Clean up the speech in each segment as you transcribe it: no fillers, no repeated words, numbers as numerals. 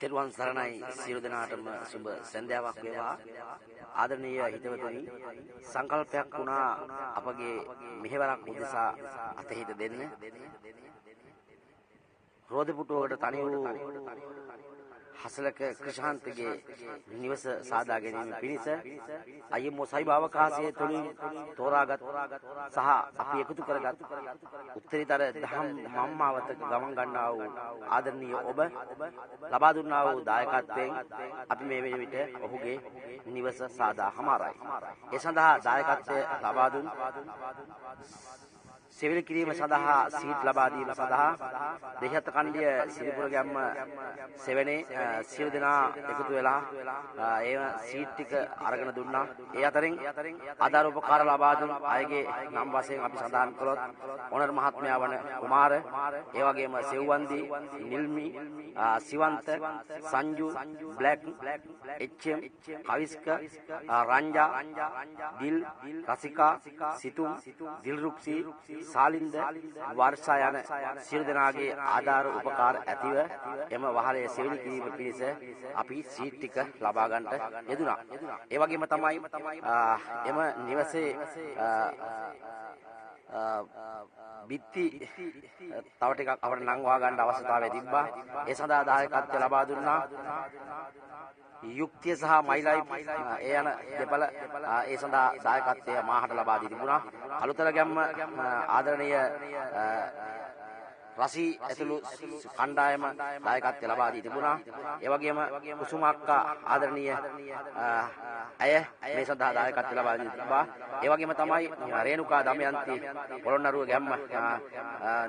තෙරුවන් සරණයි. සියලු දෙනාටම සුබ සන්ධ්‍යාවක් වේවා. ආදරණීය හිතවතුනි, සංකල්පයක් වුණා අපගේ මෙහෙවරක් උදෙසා අතහිත දෙන්න. රෝදපුටුවකට තනි වූ හසලක ක්‍රිෂාන්තගේ නිවස සාදා ගැනීම පිණිස අයිමෝ සයිබ අවකාශයේ තුලින් තෝරාගත් සහ අපි එකතු කරගත් උත්තරීතර දහම් මම්මාවතක ගමන් ගන්නා වූ ආදරණීය ඔබ ලබා දුන්නා වූ දායකත්වයෙන් අපි මේ වෙන විට ඔහුගේ නිවස සාදා හමාරයි. ඒ සඳහා දායකත්වය ලබා දුන් සිවිල් කිරීම සඳහා සීට් ලබා දීම සඳහා දෙහිඅත්ත කණ්ඩිය සිරිපුර ගැම්ම සෙවණේ සියලු දෙනා එකතු වෙලා ඒ සීට් ටික අරගෙන දුන්නා. ඒ අතරින් ආධාර උපකාර ලබා දුන් අයගේ නම් වශයෙන් අපි සඳහන් කළොත් ඔනර් මහත්මයා වන කුමාර, ඒ වගේම සෙව්වන්දි, නිල්මි, සිවන්ත, සංජු, බ්ලැක්, එච්.එම්., කවිස්ක, රංජා, දිල්, රසිකා, සිතුම්, දිල්රුක්සි, සාලින්ද, වර්ෂා යන සියලු දෙනාගේ ආධාර උපකාර ඇතිව එම වහලය සෙවිලි කිරීම පිණිස අපි සීට් ටික ලබා ගන්නට යෙදුණා. ඒ වගේම තමයි එම නිවසේ බිත්ති තව ටිකක් අපට නංවා ගන්න අවශ්‍යතාවය තිබ්බා. ඒ සඳහා දායකත්වය ලබා දුන්නා. යුක්තිය සහ මයි ලයිෆ් ඒ යන දෙපළ ඒ සඳහා දායකත්වය මාහට ලබා දී තිබුණා. කලුතර ගැම්ම ආදරණීය රසී ඇතුළු කණ්ඩායම දායකත්වය ලබා දී තිබුණා. ඒ වගේම කුසුම අක්කා ආදරණීය ඇය මේ සඳහා දායකත්වය ලබා දී තිබ්බා. ඒ වගේම තමයි රේණුකා දමයන්ති පොළොන්නරුව ගැම්ම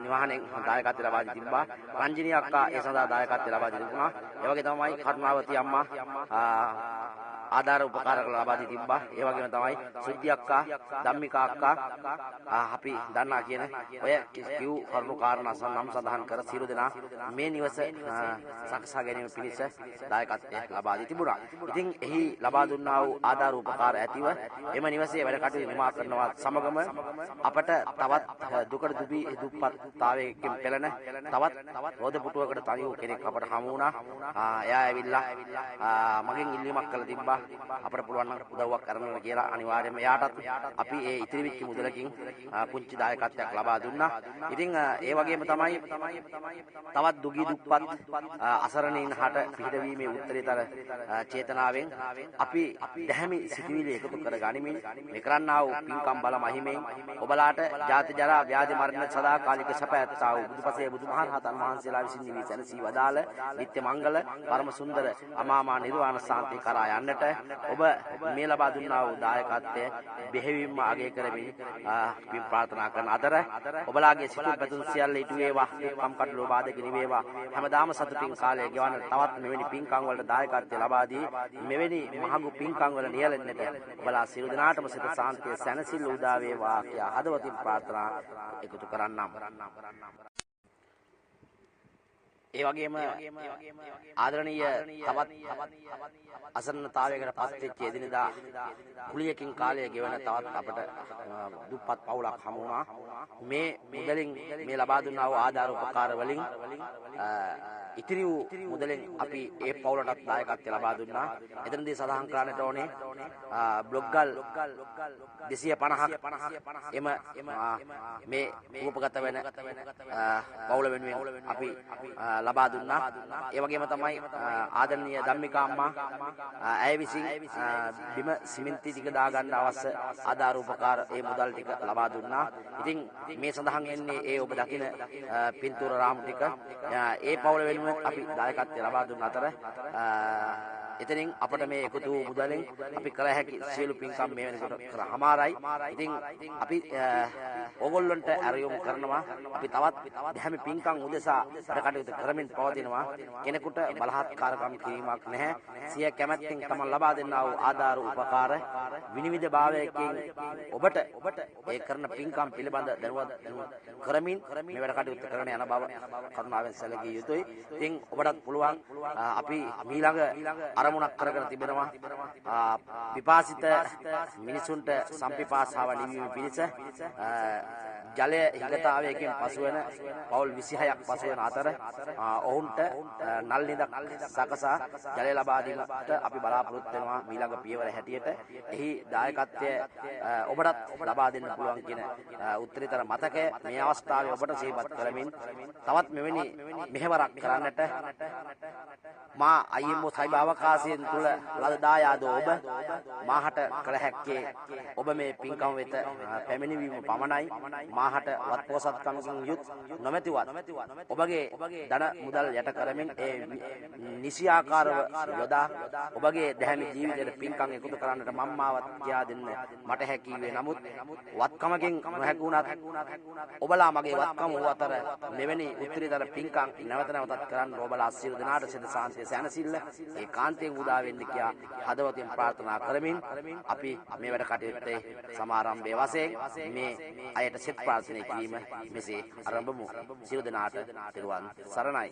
නිවහනෙන් දායකත්වය ලබා දී තිබ්බා. රංජිනී අක්කා ඒ සඳහා දායකත්වය ලබා දී තිබුණා. ඒ වගේ තමයි කරුණාවති අම්මා ආධාර උපකාර ලබා දී තිබ්බා. ඒ වගේම තමයි සුද්ධි අක්කා, ධම්මිකා අක්කා අපි දන්නා කියන ඔය කිව් කරුණු කාරණා නම් සඳහන් කර සියලු දෙනා මේ නිවස සකසා ගැනීම පිණිස දායකත්වය ලබා දී තිබුණා. ඉතින් එහි ලබා දුන්නා වූ ආධාර උපකාර ඇතිව එම නිවසේ වැඩ කටයුතු නිමා කරනවත් සමගම අපට තවත් දුකට දුප්පත්තාවයකින් පෙළෙන තවත් රෝද පුටුවකට තනි වූ කෙනෙක් අපට හමු වුණා. එයා ඇවිල්ලා මගෙන් ඉල්ලීමක් කළා තිබ්බා. අපට පුළුවන් නම් උදව්වක් කරනවා කියලා. අනිවාර්යයෙන්ම එයාටත් අපි ඒ ඉතිරි වෙච්ච මුදලකින් පුංචි දායකත්වයක් ලබා දුන්නා. ඉතින් ඒ වගේම තමයි තවත් දුගී දුප්පත් අසරණයින් හට පිහිටවීමේ උත්තරීතර චේතනාවෙන් අපි දැහැමි සිතුවිලි එකතු කර ගනිමින් මේ කරන්නා වූ පින්කම් බල මහිමෙන් ඔබලාට ජාති ජරා ව්‍යාධි මරණ සදාකාලික සැප ඇත්තා වූ බුදුපසේ බුදුමහරහතන් වහන්සේලා විසින් නිවී සැනසී වදාළ නිත්‍ය මංගල පරම සුන්දර අමාමා නිර්වාණ සාන්තිය කරා යන්නට ඔබ මේ ලබා දුන්නා වූ දායකත්වය බෙහෙවින්ම අගය කරමින් පින් ප්‍රාර්ථනා කරන අතර ඔබලාගේ සිතුම් පැතුම් සියල්ල ඉටු වේවා. දුක්ඛම් කටළු බාධක නිවේවා. හැමදාම සතුටින් කාලය ගෙවන්න තවත් මෙවැනි පින්කම් වලට දායකත්වය ලබා දී මෙවැනි මහඟු පින්කම් වල නියැලෙන්නට ඔබලා සියලු දෙනාටම සිත සාන්තිය සැනසෙල්ල උදා වේවා කියා හදවතින් ප්‍රාර්ථනා එකතු කරන්නම්. ඒ වගේම ආදරණීය තවත් අසරණතාවයකට පත් වෙච්ච එදිනෙදා කුලියකින් කාලය ගෙවන තවත් අපට දුප්පත් පවුලක් හමු වුණා. මේ මුදලින් මේ ලබා දුන්නා වූ ආධාර උපකාර වලින් ඉතිරි වූ මුදලෙන් අපි ඒ පවුලටත් දායකත්වය ලබා දුන්නා. එතනදී සඳහන් කරන්නට ඕනේ බ්ලොග් ගල් 250ක් එම මේ රූපගත වෙන පවුල වෙනුවෙන් අපි ලබා දුන්නා. ඒ වගේම තමයි ආදරණීය ධම්මිකා අම්මා ඇය විසින් බිම සිමෙන්ති ටික දාගන්න අවශ්‍ය ආධාර උපකාර ඒ මුදල් ටික ලබා දුන්නා. ඉතින් මේ සඳහන් වෙන්නේ ඒ ඔබ දකින පින්තූර රාමු ටික ඒ පවුල වෙනුවෙන් අපි දායකත්වය ලබා දුන්න අතර එතනින් අපට මේ එකතු වූ මුදලෙන් අපි කළ හැකි සියලු පින්කම් මේ වෙනකොට කරහමාරයි. ඉතින් අපි ඕගොල්ලන්ට අරයොමු කරනවා අපි තවත් දැහැමි පින්කම් උදෙසා වැඩ කටයුතු කරමින් පවතිනවා. කෙනෙකුට බලහත්කාරකම් කිරීමක් නැහැ. සිය කැමැත්තෙන් තමන් ලබා දෙන්නා වූ ආධාර උපකාර විනිවිද භාවයකින් ඔබට ඒ කරන පින්කම් පිළිබඳ දැනුවත් කරමින් මේ වැඩ කටයුතු කරන යන බව කරුණාවෙන් සැලකිය යුතුයි. ඉතින් ඔබටත් පුළුවන් අපි මීළඟ අරමුණක් කරගෙන තිබෙනවා පිපාසිත මිනිසුන්ට සම්පිපාසාව නිවීම පිණිස ජලය හිඟතාවයකින් පසුවන පවුල් 26ක් පසුවන අතර ඔවුන්ට නල් නිදක් සකසා ජලය ලබා දීමට අපි බලාපොරොත්තු වෙනවා මීළඟ පියවර හැටියට. එහි දායකත්වය ඔබටත් ලබා දෙන්න පුළුවන් කියන උත්තරීතර මතකය මේ අවස්ථාවේ ඔබට සිහිපත් කරමින් තවත් මෙවැනි මෙහෙවරක් කරන්නට මා IMO සයිබර් අවකාශයෙන් තුල ලද දායාදෝ ඔබ මාහට කළ හැක්කේ ඔබ මේ පින්කම වෙත පැමිණවීම පමණයි. මාහට වත් පොසත්කමකින් යුත් නොමැතිවත් ඔබගේ ධන මුදල් යට කරමින් ඒ නිසි ආකාරව යොදා ඔබගේ දැහැමි ජීවිතයට පින්කම් එකතු කරන්නට මම්මාවත් කියා දෙන්න මට හැකි වේ. නමුත් වත්කමකින් නොහැකි වුණත් ඔබලා මගේ වත්කම වූ අතර මෙවැනි උත්තරීතර පින්කම් නැවත නැවතත් කරන්න ඔබලා සියලු දෙනාට සිත සාන්තිය සැනසෙල්ල ඒ කාන්තයෙන් උදා වෙන්න කියා හදවතින් ප්‍රාර්ථනා කරමින් අපි මේ වැඩ කටයුත්තේ සමාරම්භයේ වශයෙන් මේ අයට සෙත් ප්‍රාර්ථනා කිරීම මෙසේ ආරම්භමු. සියලු දෙනාට තෙරුවන් සරණයි.